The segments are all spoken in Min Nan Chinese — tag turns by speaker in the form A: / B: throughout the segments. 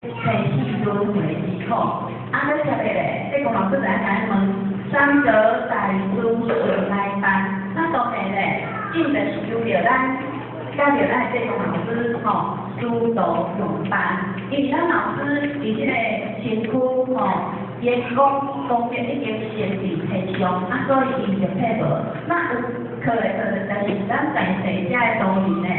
A: 生死輪迴之苦。啊，閣接下來，這個老師就愛共咱問，三者大師誰來辦？那當然咧，正就是由著咱，佮著咱的這個老師吼，師徒共辦。因為咱老師佇這個身軀吼，伊的功功德已經升佇天上，啊，所以伊就退無。那有可能就是，咱在世遮的徒兒呢，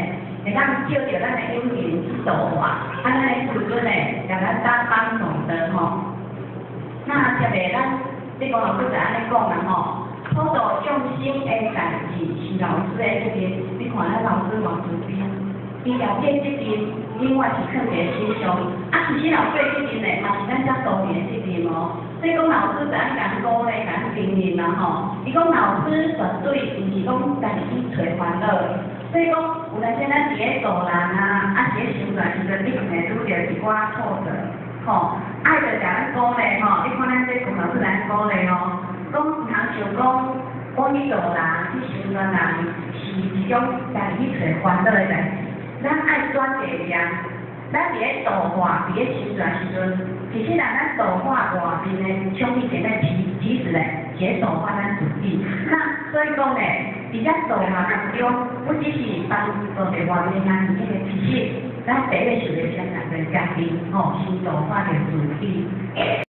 A: 會當借著咱的有緣去度化，啊，咱的師尊呢，共咱搭幫助的吼。那接下咱這個老師就按呢講啦吼，普度眾生的代誌是老師的責任。你看咱老師偌慈悲，伊也這責任永遠是囥佇身上。啊，其實老師的責任呢，嘛是咱遮徒兒的責任哦。所以講老師就按共鼓勵，共承認啦吼。伊講老師絕對毋是講家己去揣煩惱。所以講，有當時咱佇咧度人啊，啊是咧修煉時陣，一定會拄著一寡挫折，吼。愛著共咱鼓勵吼，你看咱這個老師來鼓勵哦，講毋通想講我去度人，去修煉人是一種家己去揣煩惱的代誌。咱愛轉個念，咱佇咧度化，佇咧修煉時陣，其實若咱度化外面的寵物前咧，其實咧是咧度化咱自己。那所以講咧，佇遮度化當中，不只是幫助佇外面的人，其實咱第一個受的傷害就是家己，吼，先度化著自己。